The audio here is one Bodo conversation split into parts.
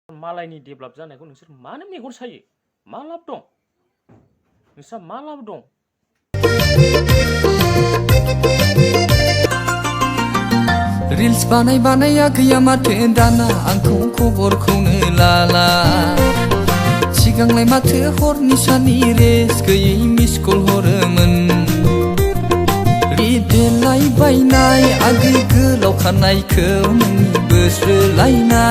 मालायनि डेभेलप जानायखौ नोंसोर मानो मेगन सायो? मा लाब दं? नोंस्रा मा लाब दं? रिल्स बानाय बानाय आगैया माथो दाना आंखौ खबरखौनो लाला सिगांलाय माथो हरनि सानि रेस गैयै मिस कल हरोमोन रिदेलाय बायनाय आगै गोलाव खानायखौ नोंनि बोस्रोलायना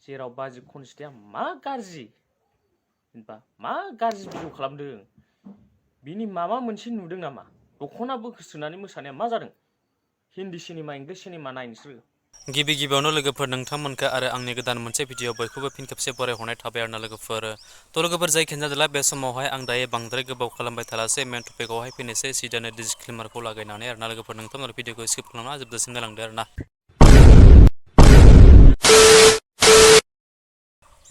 जेराव बाजै खनजिताया मा गाज्रि जेनेबा मा गाज्रि भिडिअ खालामदों बिनि माबा मोनसे नुदों नामा? दखना बोखोस्रोनानै मोसानाया मा जादों? हिन्दी सिनेमा इंलिश सिनेमा नाय नोंसोरो। गिबि गिबियावनो लोगोफोर नोंथांमोनखौ आरो आंनि गोदान मोनसे भिडिअ बयखौबो फिन खेबसे बरायहरनाय थाबाय आरोना लोगोफोर। थ' लोगोफोर जायखियानो जादोला बे समावहाय आं दायो बांद्राय गोबाव खालामबाय थालासै मेन टपिकआवहाय फैनोसै सिदानो डिसक्लेमारखौ लागायनानै आरोना लोगोफोर नोंथांमोन भिडिअखौ स्किप खालामना जोबजासिम नायलांदो आरोना।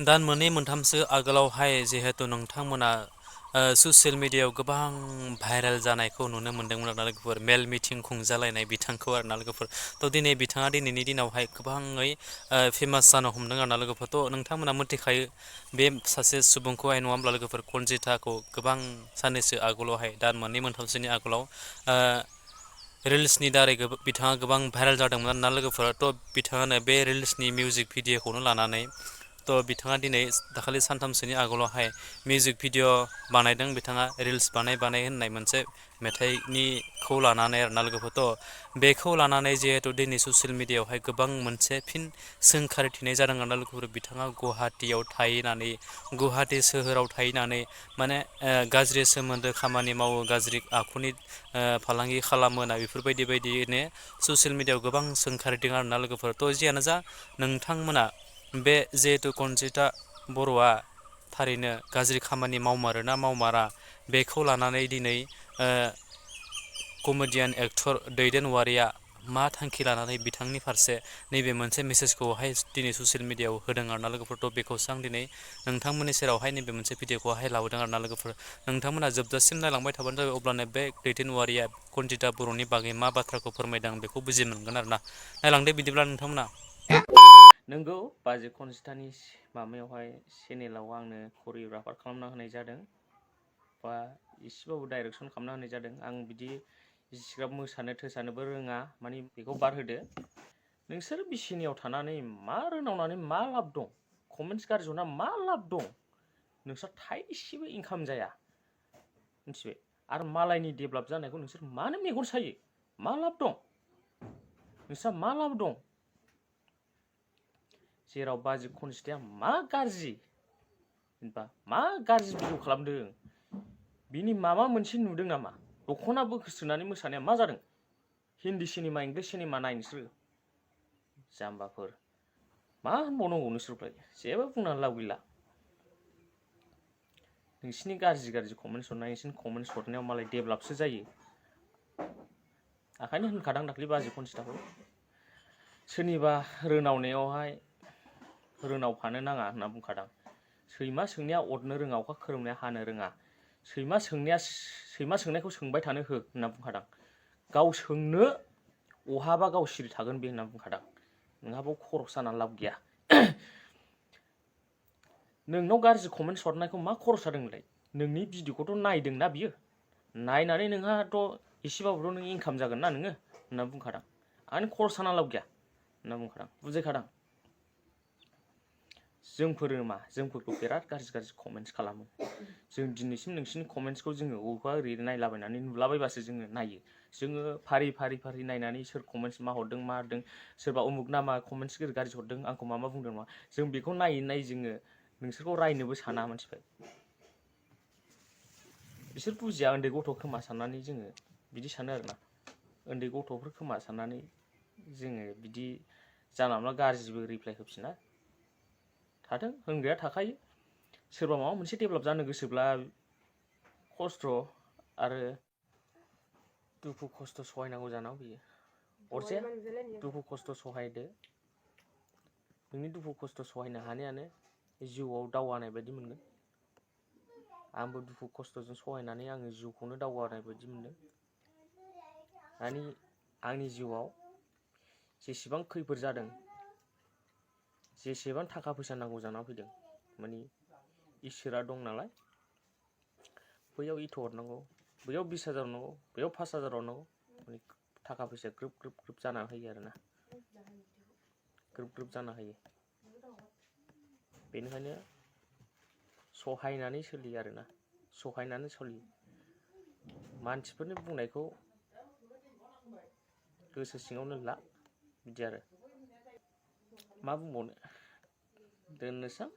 दान मोननै मोनथामसो आगोलावहाय जिहेतु नोंथांमोना ससियेल मिडियायाव गोबां भाइरेल जानायखौ नुनो मोन्दोंमोन आरोना लोगोफोर मेल मिटिं खुंजालायनाय बिथांखौ आरोना लोगोफोर। थ' दिनै बिथाङा दिनैनि दिनावहाय गोबाङै फेमास जानो हमदों आरोना लोगोफोर। थ' नोंथांमोना मिथिखायो बे सासे सुबुंखौहाय नङा होमब्ला लोगोफोर कनजिताखौ गोबां साननैसो आगोलावहाय दान मोननै मोनथामसोनि आगोलाव रिल्सनि दारै बिथाङा गोबां भाइरेल जादोंमोन आरोना लोगोफोर। थ' बिथाङानो बे रिल्सनि मिउजिक भिडिअखौनो लानानै थ' बिथाङा दिनै दाखालि सानथामसोनि आगोलावहाय मिउजिक भिडिअ बानायदों बिथाङा रिल्स बानाय होननाय मोनसे मेथाइनिखौ लानानै आरोना लोगोफोर। थ' बेखौ लानानै जिहेतु दिनै ससियेल मिडियायावहाय गोबां मोनसे फिन सोंखारिथिनाय जादों आरोना लोगोफोर। बिथाङा गुवाहाटियाव थाहैनानै गुवाहाटि सोहोराव थाहैनानै माने गाज्रि सोमोन्दो खामानि मावो गाज्रि आखुनि फालांगि खालामो ना बेफोरबायदि बायदिनो ससियेल मिडियायाव गोबां सोंखारिदों आरोना लोगोफोर। थ' जियानो जा नोंथांमोना बे जिहेतु कनजिता बर'आ थारैनो गाज्रि खामानि मावमारोना मावमारा बेखौ लानानै दिनै कमेडियान एक्टर दैदेन वारिया मा थांखि लानानै बिथांनि फारसे नैबे मोनसे मेसेजखौहाय दिनै ससियेल मिडियायाव होदों आरोना लोगोफोर। थ' बेखौसो आं दिनै नोंथांमोननि सेरावहाय नैबे मोनसे भिडिअखौहाय लाबोदों आरोना लोगोफोर। नोंथांमोना जोबजासिम नायलांबाय थाबानो जाबाय अब्लानो बे दैदेन वारिया कनजिता बर'नि बागै मा बाथ्राखौ फोरमायदों बेखौ बुजि मोनगोन आरोना। नायलांदो बिदिब्ला नोंथांमोना। नोंगौ बाजै खनजितानि माबायावहाय चेनेलाव आंनो करिय'ग्राफार खालामना होनाय जादों बा एसेबाबो डाइरेक्सन खालामना होनाय जादों। आं बिदि इसिग्राब मोसानो थोसानोबो रोङा माने बेखौ बारहोदो। नोंसोर बिसिनियाव थानानै मा रोनावनानै मा लाब दं? कमेन्टस गाज्रि हरना मा लाब दं? नोंस्रा थाइसेबो इनकाम जाया मिथिबाय। आरो मालायनि डेभेलप जानायखौ नोंसोर मानो मेगन सायो? मा लाब दं? नोंस्रा मा लाब दं? जेराव बाजै खनजिताया मा गाज्रि जेनेबा मा गाज्रि भिडिअ खालामदों बिनि माबा मोनसे नुदों नामा? दखना बोखोस्रोनानै मोसानाया मा जादों? हिन्दी सिनेमा इंलिश सिनेमा नाय नोंसोरो। जाम्बाफोर मा होनबावनांगौ नोंसोरलाय जेबो बुंनानै लाब गैला। नोंसिनि गाज्रि गाज्रि कमेन्टस हरनाय नोंसिनि कमेन्टस हरनायाव मालाय डेभेलपसो जायो। ओंखायनो होनखादां दाख्लै बाजै खनजिताखौ सोरनिबा रोनावनायावहाय रोनावफानो नाङा होनना बुंखादां। सैमा सोंनाया अरनो रोङा अखा खोरोमनाया हानो रोङा। सैमा सोंनायखौ सोंबाय थानो हो होनना बुंखादां। गाव सोंनो अहाबा गाव सिरि थागोन बे होनना बुंखादां। नोंहाबो खर' सानानै लाब गैया। नोंनाव गाज्रि कमेन्टस हरनायखौ मा खरस जादों नोंलाय? नोंनि भिडिअखौथ' नायदोंना बियो नायनानै नोंहाथ' एसेबाबोथ' नों इनकाम जागोन ना नोङो होनना बुंखादां। आंनि खर' सानानै लाब गैया होनना बुंखादां बुजायखादां। जोंफोरो मा जोंफोरखौ बिराद गाज्रि गाज्रि कमेन्टस खालामो। जों दिनैसिम नोंसिनि कमेन्टसखौ जोङो अबेबा ओरै नायलाबायनानै नुलाबायबासो जोङो नायो। जोङो फारि फारि फारि नायनानै सोर कमेन्टस मा हरदों मा हरदों सोरबा उमुक नामा कमेन्टस गाज्रि हरदों आंखौ मा बुंदों नामा जों बेखौ नायै नायै जोङो नोंसोरखौ रायनोबो साना मिथिबाय। बिसोर बुजिया उन्दै गथ' खोमा साननानै जोङो बिदि सानो आरोना। उन्दै गथ'फोर खोमा साननानै जोङो बिदि जानला मोनला गाज्रिबो रिप्लाय होफिना। थाथों होनग्राया थाखायो। सोरबा माबा मोनसे डेभेलप जानो गोसोब्ला खस्थ' आरो दुखु खस्थ' सहायनांगौ जानानै फैयो। अरजाया दुखु खस्थ' सहायदो। नोंनि दुखु खस्थ' सहायनो हानायानो जिउआव दावगानाय बायदि मोनगोन। आंबो दुखु खस्थ'जों सहायनानै आङो जिउखौनो दावगानाय बायदि मोनदों। आंनि जिउआव जेसेबां खैफोद जादों जेसेबां थाखा फैसा नांगौ जानानै फैदों माने इसोरा दं नालाय बैयाव इथ' हरनांगौ बैयाव 20,000 हरनांगौ बैयाव 5,000 हरनांगौ माने थाखा फैसा ग्रोब ग्रोब ग्रोब जाना होयो आरोना ग्रोब ग्रोब जाना होयो बेनिखायनो सहायनानै सोलियो आरोना सहायनानै सोलियो मानसिफोरनि बुंनायखौ गोसो सिङावनो ला बिदि आरो मा बुंबावनो दोननोसां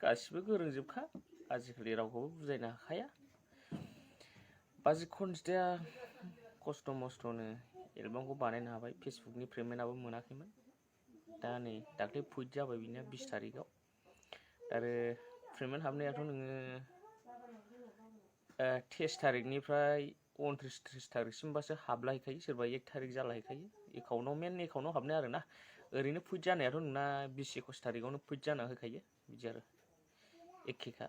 गासिबो गोरोंजोबखा आजिखालि रावखौबो बुजायनो हाखाया बाजै खनजिताया खस्थ' मस्थ'नो एलबामखौ बानायनो हाबाय फेसबुकनि पेमेन्टआबो मोनाखैमोन दा नै दाख्लै फुइट जाबाय बिनिया 20 तारिखआव आरो पेमेन्ट हाबनायाथ' नोङो 23 तारिखनिफ्राय 29-30 तारिखसिमबासो हाबलायखायो सोरबा 1 तारिख जालायखायो एकाउन्टआव मेन एकाउन्टआव हाबनाय आरोना ओरैनो फुइट जानायाथ' नोंना 20-21 तारिखआवनो फुइट जाना होखायो बिदि आरो एखेखा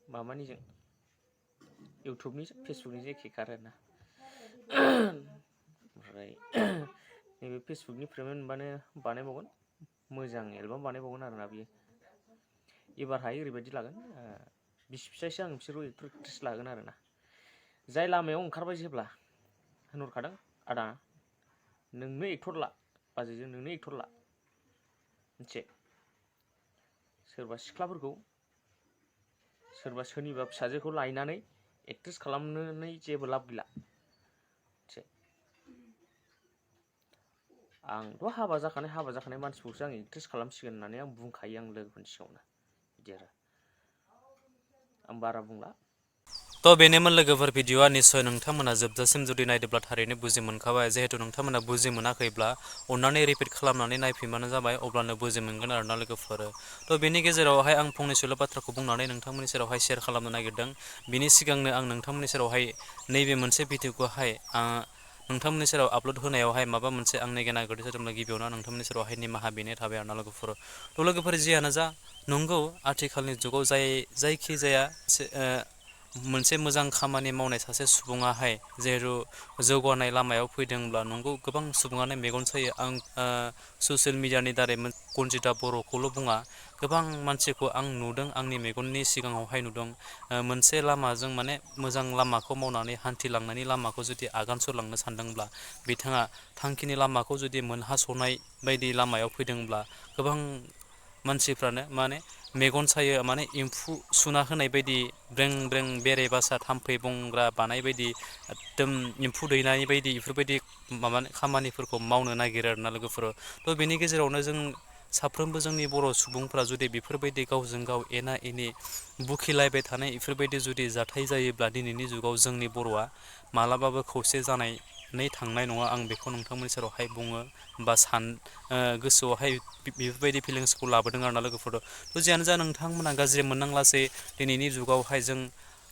माबानिजों इउटुबनिजों फेसबुकनिजों एखेखा आरोना ओमफ्राय नैबे फेसबुकनि पेमेन्ट मोनबानो बानायबावगोन मोजां एलबाम बानायबावगोन आरोना बियो एबारहाय ओरैबायदि लागोन 20 फिसायसो आं बिसोरखौ एक्टर एक्ट्रेस लागोन आरोना जाय लामायाव ओंखारबाय जेब्ला होनहरखादों आदा नोंनो एक्टर ला बाजैजों नोंनो एक्टर ला मोनसे सोरबा सिख्लाफोरखौ सोरबा सोरनिबा फिसाजोखौ लायनानै एक्ट्रेस खालामनानै जेबो लाब गैला आंथ' हाबा जाखानाय मानसिखौसो आं एक्ट्रेस खालामसिगोन होननानै आं बुंखायो आं लोगोफोरनि सिगाङावनो बिदि आरो आं बारा बुंला तो बेनोमोन लोगोफोर भिडिअआ निस्सय नोंथांमोना जोबजासिम जुदि नायदोंब्ला थारैनो बुजि मोनखाबाय जिहेतु नोंथांमोना बुजि मोनाखैब्ला अन्नानै रिपिट खालामनानै नायफिनबानो जाबाय अब्लानो बुजि मोनगोन आरोना लोगोफोर तो बेनि गेजेरावहाय आं फंनैसोल' बाथ्राखौ बुंनानै नोंथांमोननि सेरावहाय शेयार खालामनो नागिरदों बिनि सिगांनो आं नोंथांमोननि सेरावहाय नैबे मोनसे भिडिअखौहाय नोंथांमोननि सेराव आपल'ड होनायावहाय माबा मोनसे आंनि गेना गोरोन्थि जादोंब्ला गिबियावनो नोंथांमोननि सेरावहाय निमाहा बिनाय थाबाय आरोना लोगोफोर तो लोगोफोर जियानो जा नंगौ आथिखालनि जुगाव जायखि जाया मोनसे मोजां खामानि मावनाय सासे सुबुङाहाय जिहेतु जौगानाय लामायाव फैदोंब्ला नंगौ गोबां सुबुङानो मेगन सायो आं ससियेल मिडियानि दारै konjita बर'खौल' बुङा गोबां मानसिखौ आं नुदों आंनि मेगननि सिगाङावहाय नुदों मोनसे लामाजों माने मोजां लामाखौ मावनानै हान्थिलांनायनि लामाखौ जुदि आगान सुरलांनो सानदोंब्ला बिथाङा थांखिनि लामाखौ जुदि मोनहास'नाय बायदि लामायाव फैदोंब्ला गोबां मानसिफ्रानो माने मेगन सायो माने एम्फौ सुना होनाय बायदि ब्रें ब्रें बेरे बासा थाम्फै बंग्रा बानाय बायदि एकदम एम्फौ दैनाय बायदि बेफोरबायदि खामानिफोरखौ मावनो नागिरो आरोना लोगोफोर थ' बेनि गेजेरावनो जों साफ्रोमबो जोंनि बर' सुबुंफ्रा जुदि बेफोरबायदि गावजों गाव एना एनि बुखिलायबाय थानाय बेफोरबायदि जुदि जाथाय जायोब्ला दिनैनि जुगाव जोंनि बर'आ मालाबाबो खौसे जानानै थांनाय नङा आं बेखौ नोंथांमोननि सेरावहाय बुङो बा गोसोआवहाय बेफोरबायदि फिलिंसखौ लाबोदों आरोना लोगोफोर थ' जियानो जा नोंथांमोना गाज्रि मोननांलासै दिनैनि जुगावहाय जों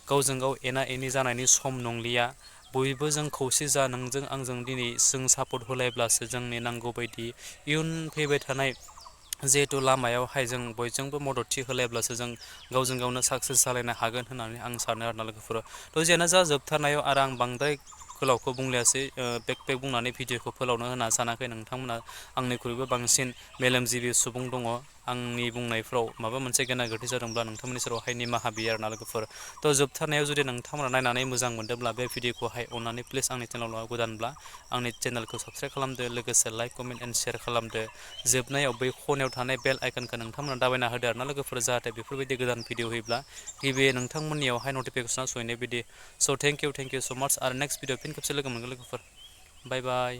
गावजों गाव एना एनि जानायनि सम नंलिया बयबो जों खौसे जा नोंजों आंजों दिनै जों सापर्ट होलायब्लासो जोंनि नांगौ बायदि इयुन फैबाय थानाय जिहेतु लामायावहाय जों बयजोंबो मददथि होलायब्लासो जों गावजों गावनो साक्सेस जालायनो हागोन होननानै आं सानो आरोना लोगोफोर थ' जियानो जा जोबथारनायाव आरो आं बांद्राय गोलावखौ बुंलायासै बेक बुंनानै भिडिअखौ फोलावनो होना सानाखै नोंथांमोना आंनिख्रुइबो बांसिन मेलेमजिबि सुबुं दङ आंनि बुंनायफ्राव माबा मोनसे गेना गोरोन्थि जादोंब्ला नोंथांमोननि सेरावहाय निमाहा बियो आरोना लोगोफोर थ' जोबथारनायाव जुदि नोंथांमोना नायनानै मोजां मोनदोंब्ला बे भिडिअखौहाय अननानै प्लिज आंनि चेनेलाव गोदानब्ला आंनि चेनेलखौ साबस्क्राइब खालामदो लोगोसे लाइक कमेन्ट एन्ड शेयार खालामदो जोबनायाव बै खनायाव थानाय बेल आइकनखौ नोंथांमोना दाबायना होदो आरोना लोगोफोर जाहाथे बेफोरबायदि गोदान भिडिअ होयोब्ला गिबि नोंथांमोननियावहाय नटिफिकेसना सहैनाय बायदि स' थेंक इउ स' माच आरो नेक्स्ट भिडिअ फिन खेबसे लोगो मोनगोन लोगोफोर बाय बाय